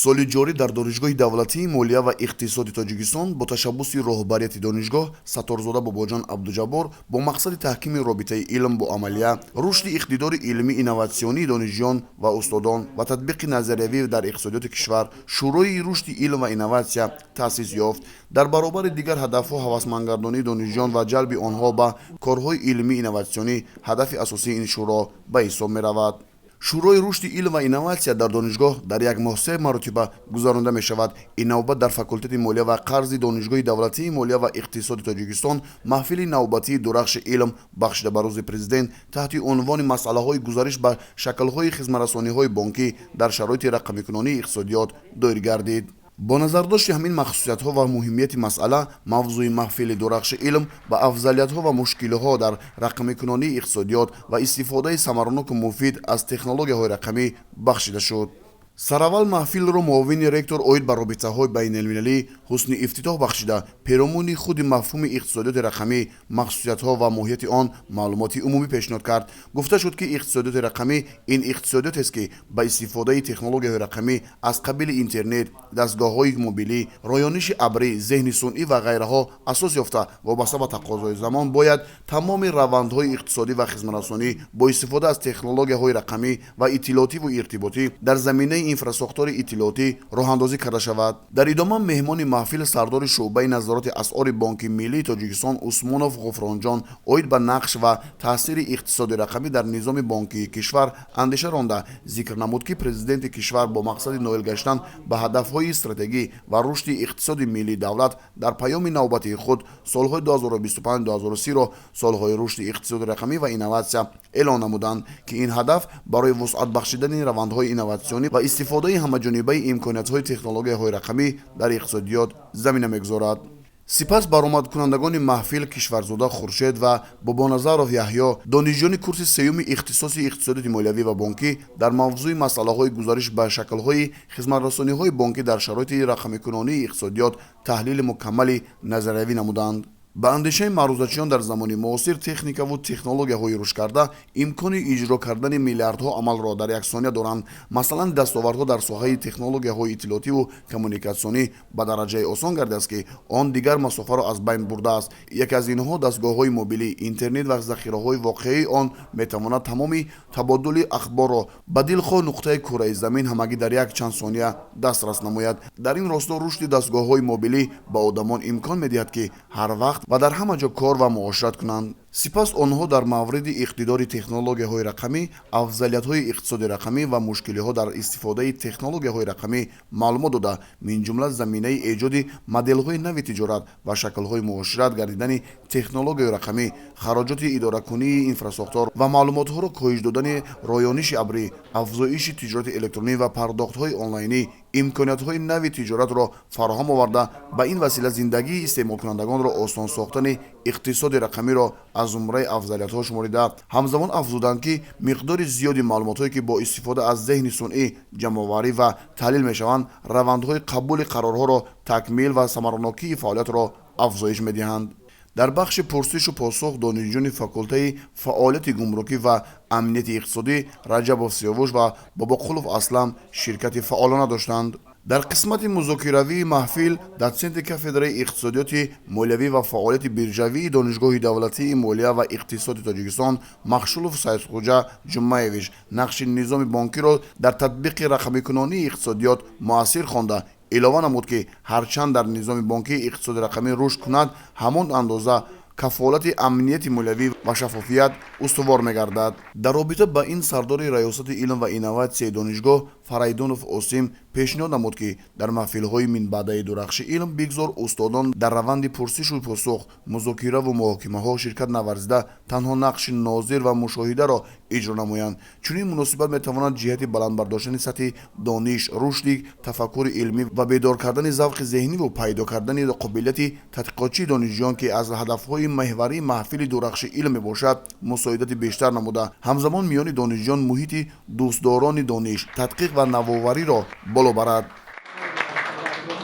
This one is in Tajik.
Соли ҷорӣ дар Донишгоҳи давлатии молия ва иқтисоди Тоҷикистон бо ташаббуси роҳбарияти донишгоҳ Сатторзода Бобоҷон Абдуҷаббор бо мақсади таҳкими робитаи илм бо амалия, рушди иқтидори илмӣ инноватсионии донишҷӯён ва устодон ва татбиқи назариявӣ дар иқтисодиёти кишвар Шӯрои рушди илм ва инноватсия таъсис ёфт. Дар баробари дигар ҳадафҳо, ҳавасмандгардонии донишҷӯён ва ҷалби онҳо ба корҳои илмӣ инноватсионӣ ҳадафи асосии ин шӯро ба ҳисоб меравад. Шӯрои рушди илм ва инноватсия дар донишгоҳ дар як моҳ се маротиба гузаронда мешавад. Ин навбат дар факултети молия ва қарзи Донишгоҳи давлатии молия ва иқтисоди Тоҷикистон маҳфили навбатии «Дурахши илм», бахшида ба Рӯзи Президент, таҳти унвони «Масъалаҳои гузариш ба шаклҳои хизматрасониҳои бонкӣ дар шароити рақамикунонии иқтисодиёт» доир гардид. Бо назардошти ҳамин махсусиятҳо ва муҳимияти масъала, мавзӯи маҳфили «Дурахши илм» ба афзалиятҳо ва мушкилиҳо дар рақамикунонии иқтисодиёт ва истифодаи самараноку муфид аз технологияҳои рақамӣ бахшида шуд. Сараввал маҳфилро муовини ректор оид ба робитаҳои байналмилалӣ ҳусни ифтитоҳ бахшида, перомуни худи мафҳуми иқтисодиёти рақамӣ, махсусиятҳо ва моҳияти он маълумоти умумӣ пешниҳод кард. Гуфта шуд, ки иқтисодиёти рақамӣ ин иқтисодиётест, ки ба истифодаи технологияҳои рақамӣ аз қабили интернет, дастгоҳҳои мобилӣ, роёниши абрӣ, зеҳни сунъӣ ва ғайраҳо асос ёфта, вобаста ба тақозои замон бояд тамоми равандҳои иқтисодӣ ва хизматрасонӣ бо истифода аз технологияҳои рақамӣ ва иттилоотиву иртиботӣ дар заминаи инфрасохтори иттилоотӣ роҳандозӣ карда шавад. Дар идома меҳмони маҳфил, сардори шӯъбаи назорати асъори Бонки миллии Тоҷикистон Усмонов Ғуфронҷон оид ба нақш ва таъсири иқтисоди рақамӣ дар низоми бонкии кишвар андеша ронда, зикр намуд, ки Президенти кишвар бо мақсади ноил гаштан ба ҳадафҳои стратегӣ ва рушди иқтисоди миллии давлат дар паёми навбатии худ солҳои 2025-2030-ро солҳои рушди иқтисоди рақамӣ ва инноватсия эълон намуданд, ки ин ҳадаф барои вусъат бахшидани равандҳои инноватсионӣ ва истифодаи ҳамаҷонибаи имкониятҳои технологияҳои рақамӣ дар иқтисодиёт замина мегузорад. Сипас баромадкунандагони маҳфил Кишварзода Хуршед ва Бобоназаров Яҳё, донишҷӯёни курси сеюми ихтисоси иқтисодиёти молиявӣ ва бонкӣ, дар мавзӯи «Масъалаҳои гузариш ба шаклҳои хизматрасониҳои бонкӣ дар шароити рақамикунонии иқтисодиёт» таҳлили мукаммали назариявӣ намуданд. Ба андешаи маърузачиён, дар замони муосир техникаву технологияҳои рушдкарда имкони иҷро кардани миллиардҳо амалро дар як сония доранд. Масалан, дастовардҳо дар соҳаи технологияҳои иттилоотиву коммуникатсионӣ ба дараҷае осон гардидааст, ки он дигар масофаро аз байн бурдааст. Яке аз инҳо дастгоҳҳои мобилӣ, интернет ва захираҳои воқеии он метавонад тамоми табодули ахборро ба дилхоҳ нуқтаи кураи замин ҳамагӣ дар як чанд сония дастрас намояд. Дар ин росто рушди дастгоҳҳои мобилӣ ба одамон имкон медиҳад, ки ҳар вақт ва дар ҳама ҷо кор ва муошират кунанд. Сипас онҳо дар мавриди иқтидори технологияҳои рақамӣ, афзалиятҳои иқтисоди рақамӣ ва мушкилиҳо дар истифодаи технологияҳои рақамӣ маълумот дода, минҷумла заминаи эҷоди моделҳои нави тиҷорат ва шаклҳои муошират гардидани технологияи рақамӣ, хароҷоти идоракунии инфрасохтор ва маълумотҳоро коҳиш додани роёниши абрӣ, афзоиши тиҷорати электронӣ ва пардохтҳои онлайнӣ имкониятҳои нави тиҷоратро фароҳам оварда, ба ин васила зиндагии истеъмолкунандагонро осон сохтани иқтисоди рақамиро аз зумраи афзалиятҳо шуморида, ҳамзамон афзуданд, ки миқдори зиёди маълумотҳое, ки бо истифода аз зеҳни сунъӣ ҷамъоварӣ ва таҳлил мешаванд, равандҳои қабули қарорҳоро такмил ва самаранокии фаъолиятро афзоиш медиҳанд. Дар бахши пурсишу посух донишҷӯёни факултаи фаъолияти гумрукӣ ва амнияти иқтисодӣ Раҷабов Сиёвуш ва Бобоқулов Аслам ширкати фаъолона доштанд. Дар қисмати музокиравии маҳфил дотсенти кафедраи иқтисодиёти молиявӣ ва фаъолияти биржавии Донишгоҳи давлатии молия ва иқтисоди Тоҷикистон Махшулов Саидхӯҷа Ҷумаевич нақши низоми бонкиро дар татбиқи рақамикунонии иқтисодиёт муассир хонда, илова намуд, ки ҳарчанд дар низоми бонкӣ иқтисоди рақамӣ рушд кунад, ҳамон андоза кафолати амнияти молиявӣ ва шаффофият устувор мегардад. Дар робита ба ин сардори раёсати илм ва инноватсияи донишгоҳ Фарайдунов Осим пешниҳод намуд, ки дар маҳфилҳои минбаъдаи «Дурахши илм» бигзор устодон дар раванди пурсишу посух, музокираву муҳокимаҳо ширкат наварзида, танҳо нақши нозир ва мушоҳидаро иҷро намоянд. Чунин муносибат метавонад ҷиҳати баланд бардоштани сатҳи дониш, рушди тафаккури илмӣ ва бедор кардани завқи зеҳниву пайдо кардани қобилияти тадқиқотчии донишҷӯён, ки аз ҳадафҳои меҳварии маҳфили «Дурахши илм» мебошад, мусоидати бештар намуда, ҳамзамон миёни донишҷӯён муҳити дӯстдорони дониш, тадқиқ ва навовариро боло барад.